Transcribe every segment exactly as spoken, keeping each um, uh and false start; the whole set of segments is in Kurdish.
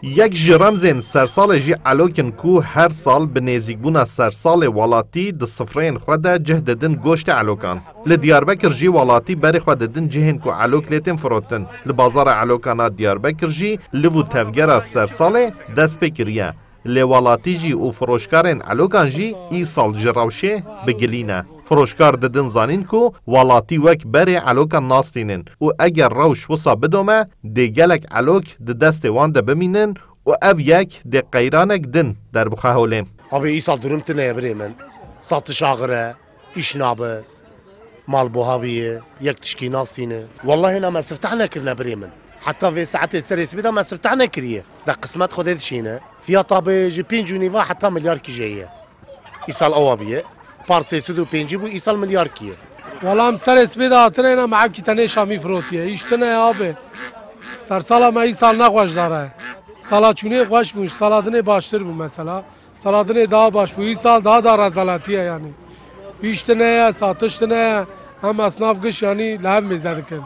Yek ji remzên sersalê jî elok in ku her sal bi nêzîkbûna sersalê welatî di sifreyên xwe de cih didin goştê elokan. Li Diyarbekir jî welatî berê xwe didin cihên ku elok lê tên firotin. Li bazara elokan a Diyarbekir jî liv û tevgera sersalê dest pê kiriye. Lê welatî jî û firoşkarên elokan jî îsal ji rewşê bi gilî ne. Firoşkar didin zanîn ku welatî wek berê elokan nastînin û eger rewş wisa bidome, dê gelek elok di destê wan de bimînin û ev yek dê qeyranek din derbixe holê. Abi, îsal durum tune ye birê min. Satiş axir e, îş nabe, mal buha bûye, yek tişkî nastîne. Wallahî na me sifteh nekirine birê min. Heta vê saetê serê sibê de me sifteh nekiriye. De qismet Xwedê dişîne. Fiyata bi ji pênc û nîva heta milyar kî jê ye. Îsal ewa bûye. Par sê sed û pêncî bû, îsal milyar kî ye. Wala em serê sibê de hatine, êna me hemkî tenê şamî firotiye. Îş tune ye abi. Sersala me îsal ne xweşdar e. Sala çûnê xweş bû, sala dinê baştir bû mesela. Sala dinê daha baş bû. Îsal daha da rezaletiye yani. Îş tune ye, satiş tune ye. Hem esnaf giş yani li hev mêze dikin.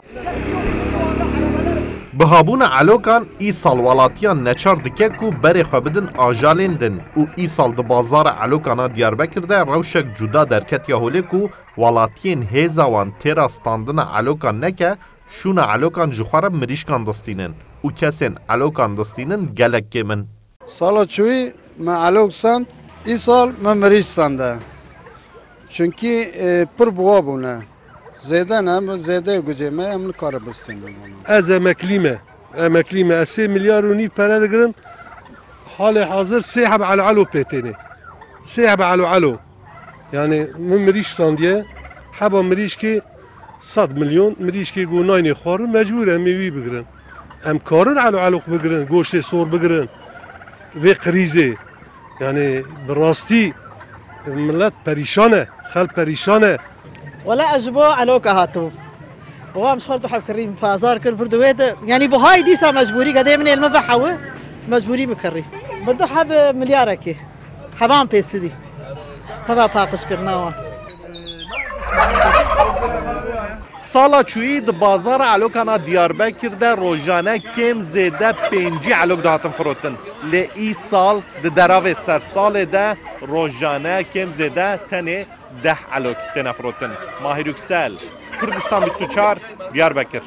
Bihabûna elokan îsal welatiyan neçar dike ku berê xwe bidin ajalên din û îsal di bazara elokan a Diyarbekir de rewşek cuda derketiye holê ku welatiyên hêza wan têra standina elokan neke, şûna elokan ji xwe re mirîşkan distînin û kesên elokan distînin gelek kêm in. Sala çûyî me elok send, îsal me mirîş sende. Çunkî, e, pir buwa bûne. Zêde ne, em zêde gucê me, em nikarin bistînin. Ez emeklî me. Emeklî me. Ez sê milyar û nîv pere digirim. Halê hazir sê heb elo elo pê têne. Sê heb elo elo. Yani min mirîş sandiye. Heba mirîşkê sed milyon, mirîşkê ku naynê xwarin, mecbûr em ê wî bigirin. Em karin elo elok bigirin, goştê sor bigirin. Vê krîzê. Yani bi rastî millet perîşan e, xelk perîşan e. Wela ez ji bo eloka hatibûm. Wan ji xwe du heb kirî, min pazar kir, vir di wê de. Yanî buhayî dîsa mecbûrî, gedê min ê li min ve hewi, mecbûrî min kirî. Bi du heb milyarekê. Heban pê sidî. Teva paqijkirina wan. Sala çûyî di bazara elokan a Diyarbekir de rojane kêm zêde pêncî elok dihatin firotin. Lê îsal di deravê sersalê de rojane kêm zêde tenê deh elok têne firotin. Mahir Yüksel, Kurdistan bîst û çar, Diyarbekir.